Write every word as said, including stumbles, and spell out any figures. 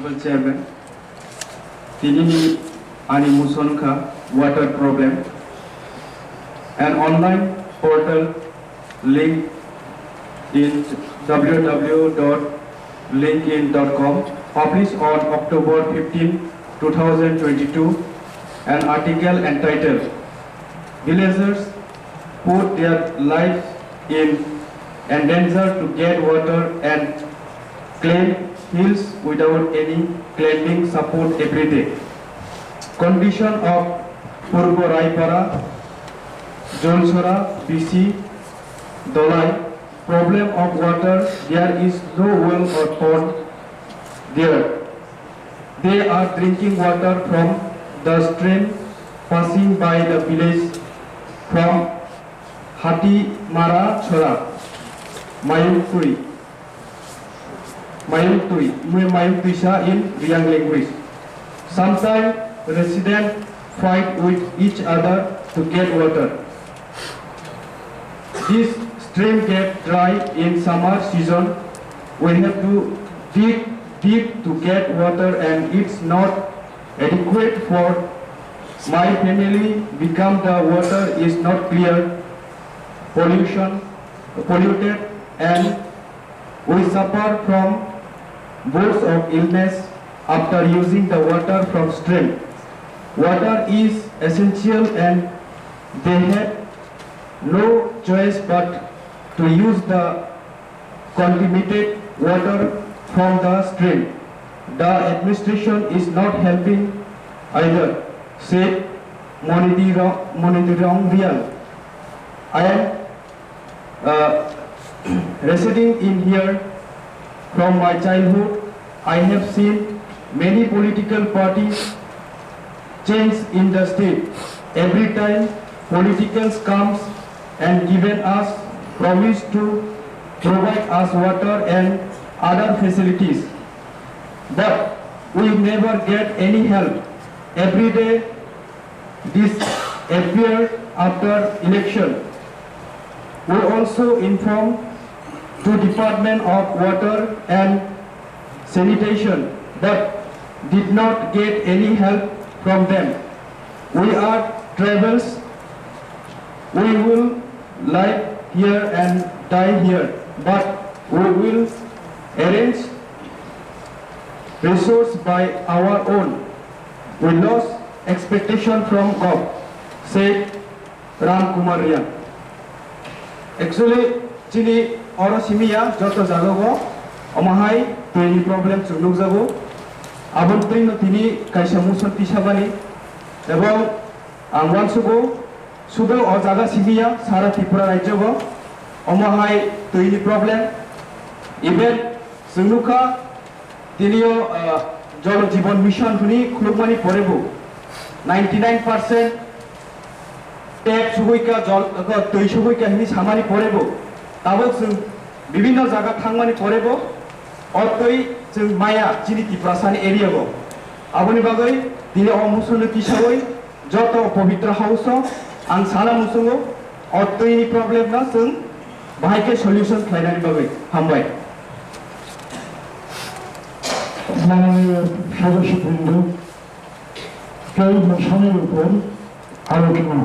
Chairman, tinini ani motion wngkha water problem. An online portal link in w w w dot linkedin dot com published on October fifteen, two thousand twenty-two, an article entitled Villagers put their lives in endanger to get water and climb hills without any climbing support every day. Condition of Purbo Raipara, Jolsora, B C, Dolai. Problem of water, there is no well or pond there. They are drinking water from the stream passing by the village from Hatimara Chora, Mayungtui, Mayungtui, Mayung Tuisa in Reang language. Sometimes residents fight with each other to get water. This stream get dry in summer season. We have to dig deep to get water and it's not adequate for my family become the water is not clear, pollution, polluted and we suffer from both of illness after using the water from stream. Water is essential and they have no choice but to use the contaminated water from the stream. The administration is not helping either, said Monidi Ro- Monidi Rongrial. I am uh, residing in here from my childhood. I have seen many political parties change in the state. Every time politicals comes and given us promise to provide us water and other facilities, but we never get any help. Every day disappear after election. We also inform to Department of Water and Sanitation, but did not get any help from them. We are tribals. We will live here and die here, but we will arrange resource by our own. We lost expectation from God, said Ram Kumar Riang. Actually, chini oro simiya joto jaga go omo hai twi ni problem chwng nukjago. Aboni twi no tini kaisa motion tisabani ebong ang uansugo sudo o jaga simiya sara Tripura rajyo go omo hai twi ni problem. Even chwng nukha Tinio, ah, Jal Jeevan Mission hwnwi khulukmani porebo ninety nine percent tap sugwika, jol, ah, twi sugwika hwnwi samani porebo tabuk chwng bibinno jaga thangmani porebo o twi chwng maya chini Tiprasani area o. Aboni bagwi tini o motion no tisawi joto Pavitra House o ang sana muchungo o twi ni problem no chwng bahai khe solution khlainani bagwi. Hambai. মাননীয় সদস্যবৃন্দ, এই মোশনের উপর আলোচনা